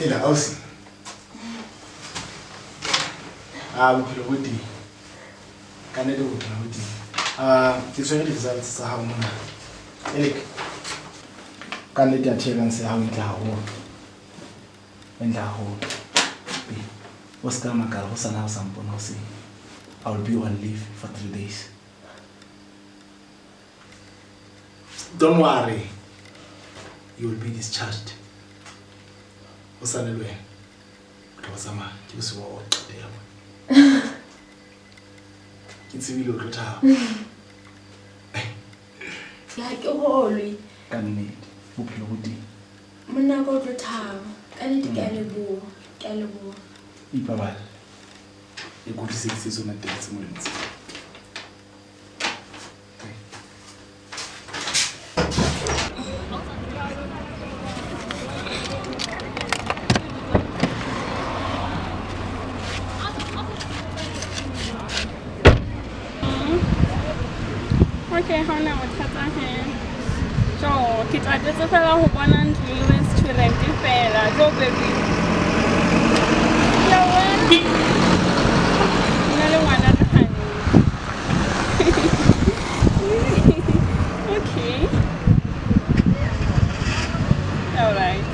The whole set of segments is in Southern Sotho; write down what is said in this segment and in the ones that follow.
Ela ausi. Ah, bophelo bo teng. Ka nnete bophelo bo teng. Ah, ke tshwere di-results tsa hao mona. Elek. Ka nnete appearance ya hao e ntle haholo. E ntle haholo. O se ka makala ho sana ha o sa mpona hoseng. I will be on leave for 3 days. Don't worry. You will be discharged. O sale le wena. O tla tsamaya ke bosigo wa go qetela bona. Ke tsebile o tlo thaba. Ha ke holwe. Ka nnete bophelo bo teng. Monna ka o tlo thaba. Ka nnete ke a leboha. Ke a leboha. Ipaballe. E kutlwiseditse tsona taba tse molemo tse. Okay, ha hona bothata he. Jo, ke tatetse fela ho bona ntlo le restaurant fela. Jo baby. Ya wena. Nna le ngwana re hantle. Okay. All right.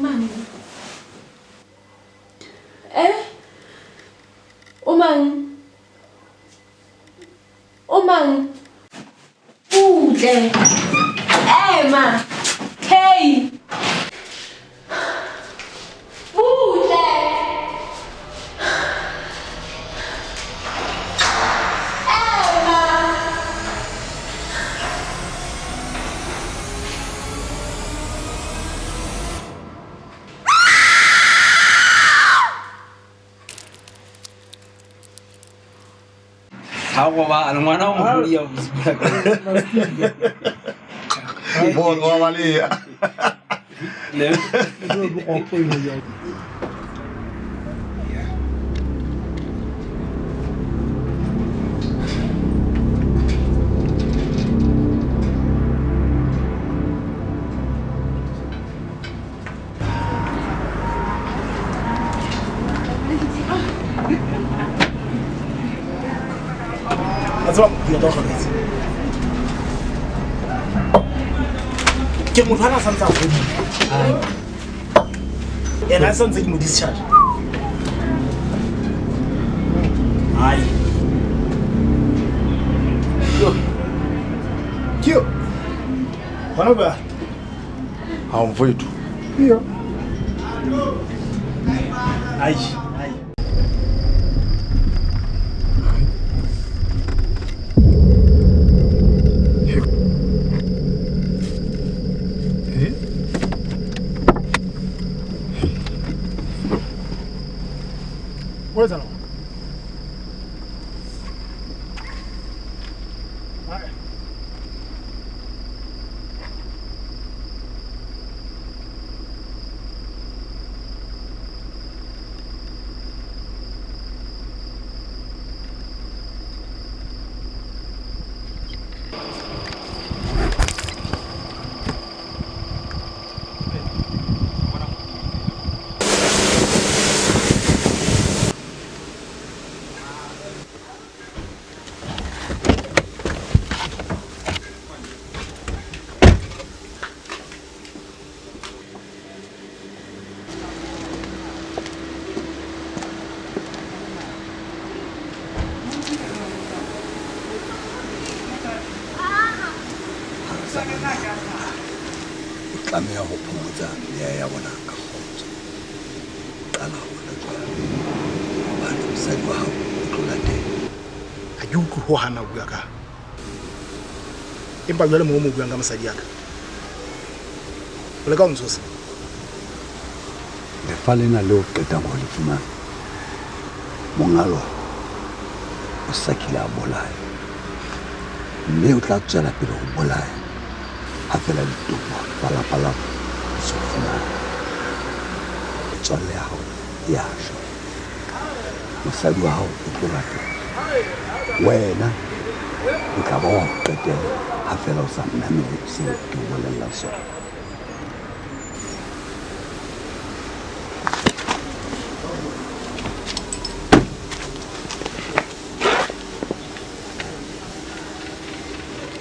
Mang? Eh? O mang? O mang? Butle. Ema. Hey. Butle. Ema. Ha robala ngwana o moholo ya Bon, wa baleha. Le. A tseba mokudi wa ka o hlokahetse. Ke motho ana a santse a fodile. Ena a santse ke mo discharge. Ai. Ke yo. Hona ba. Ha mfowethu. Yo. Ai. Ai. Eh? O etsahalang? Ai. sa O tlameha ho phomotsa meya ya bona ka kgotso. Qala hona jwale. Hobane mosadi wa hao o tlo latela. Ha ke utlwe ho hana bua ka. Empa jwale moo mo buang ka mosadi ya ka. O leka ho ntshosa? Lefa lena leo qetang ho le fumana, monga lona o sa kile a bolaya. Mme o tla tswela pele ho bolaya ha fela ditopo tsa lapa la di so fumane. Metswalle ya hao e a shwa. Mosadi wa hao o tlo latela. Wena o tla ba wa ho qetela ha fela o sa mamele seo ke o bolellang sona.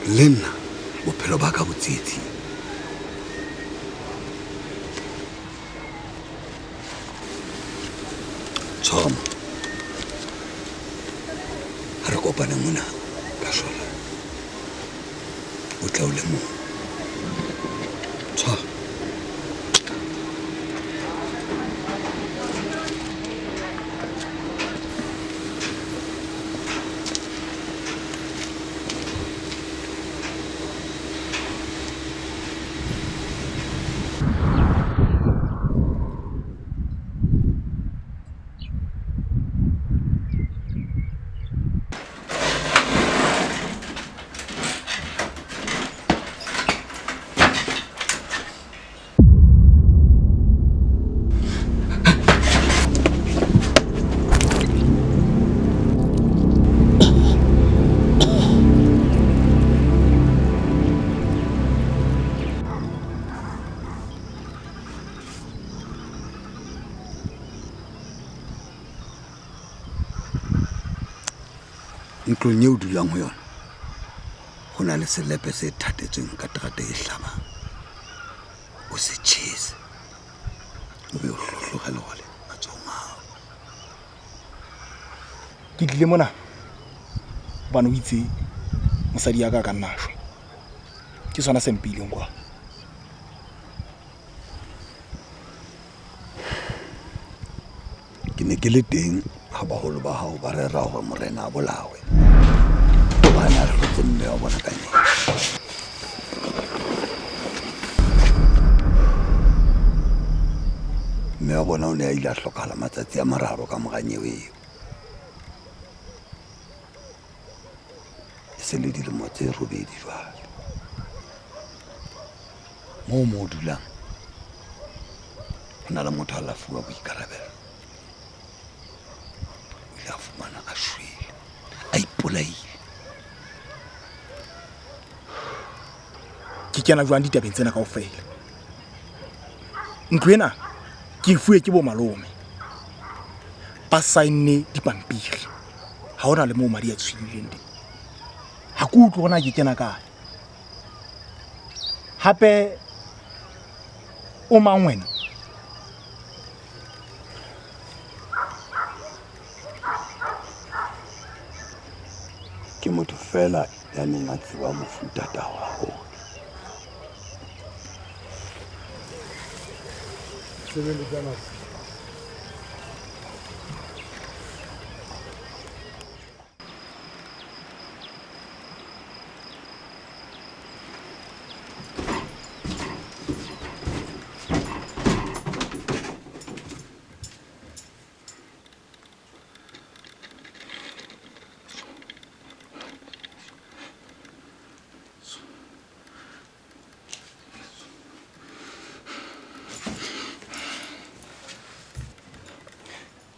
Le nna bophelo ba ka bo tsietsing. Tshwara mo. Ha re kopane mona ka shwala. O tla o le mong. Tshwara. Ntlong eo dulang ho yona ho na le selepe se thatetsweng ka terata e hlabang. O se tjhese o be o hlohloge lerole matsohong a hao. Ke tlile mona hobane o itse mosadi ya ka a ka nna shwa. Ke sona se mpileng kwa. Ke ne ke le teng ha baholo ba hao ba rera hore morena a bolawe. Hobane a hlotse mme wa bona ka nyewe. Mme wa bona o ne a ile a hlokahala matsatsi a mararo ka mora nyewe eo. E se le dilemo tse 8 jwale. Moo mo dulang ho na le motho a la fuwa boikarabelo. O ile a fumana a shwele, a ipolaile. Ke kena jwang ditabeng tsena kaofela? Ntlo ena ke e fuwe ke bo malome. Ba saenne dipampiri. Ha hona le moo madi a tshwileng teng. Ha ke utlwe hore na ke kena kae. Hape o mang wena? Ke motho fela ya neng a tseba mofu ntatao haholo.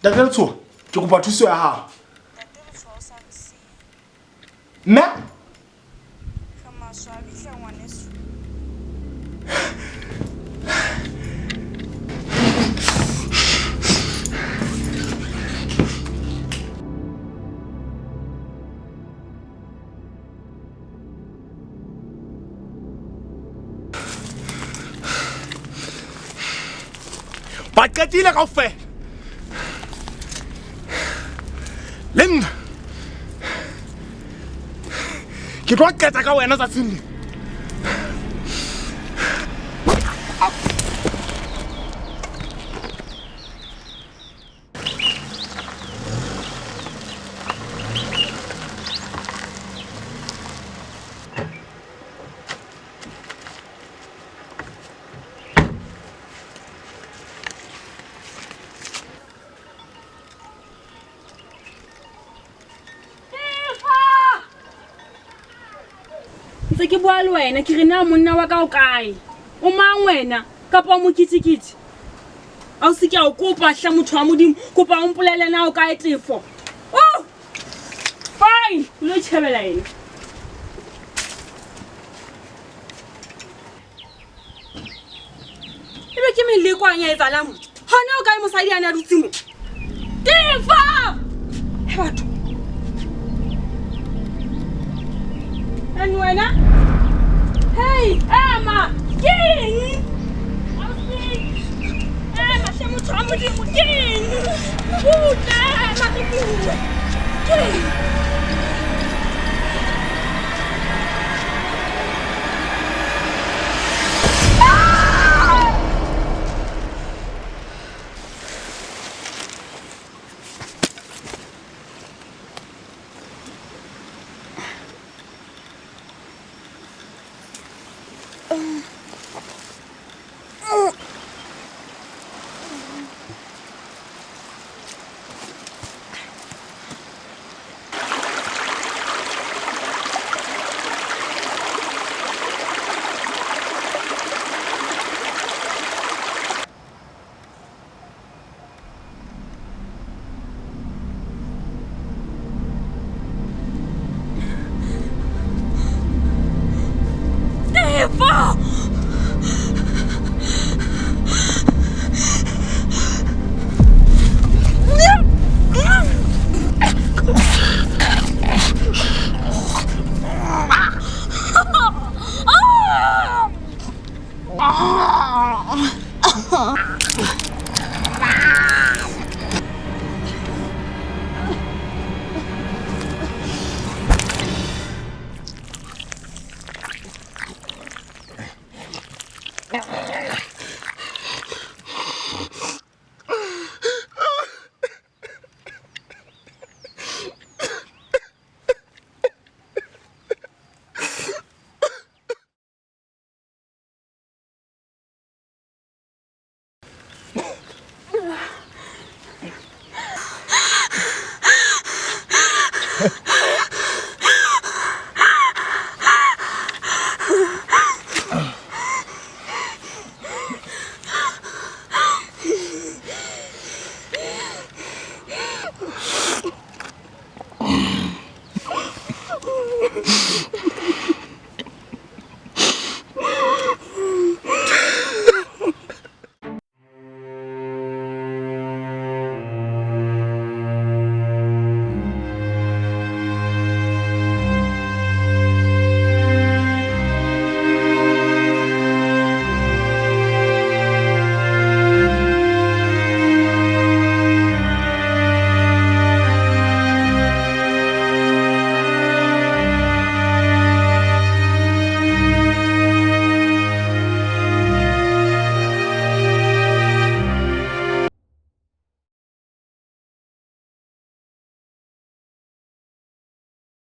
Ntate Letshoa, ke kopa thuso ya hao. Ntate Letshoa o sa re siya. Mme? Re maswabi hle ngwaneso. Ba qetile kaofela. Le nna ke tlo qeta ka wena tsatsing le. Ntse ke bua le wena ke re na monna wa ka o kae? O mang wena? Kapa o mokitikiti? A o se ke a o kopa hle motho wa Modimo, kopa o mpolelle na o kae Tefo. Oh! Fine, o lo itjhebela ena. Ebe ke meleko a nya etsahalang mo? Hona o kae mosadi a ne a dutse mo? Tefo! He batho. And wena? Hey, ema! Ke eng? Ema hle motho wa Modimo, ke eng? Butle, ema re bue. Ke eng? Tefo!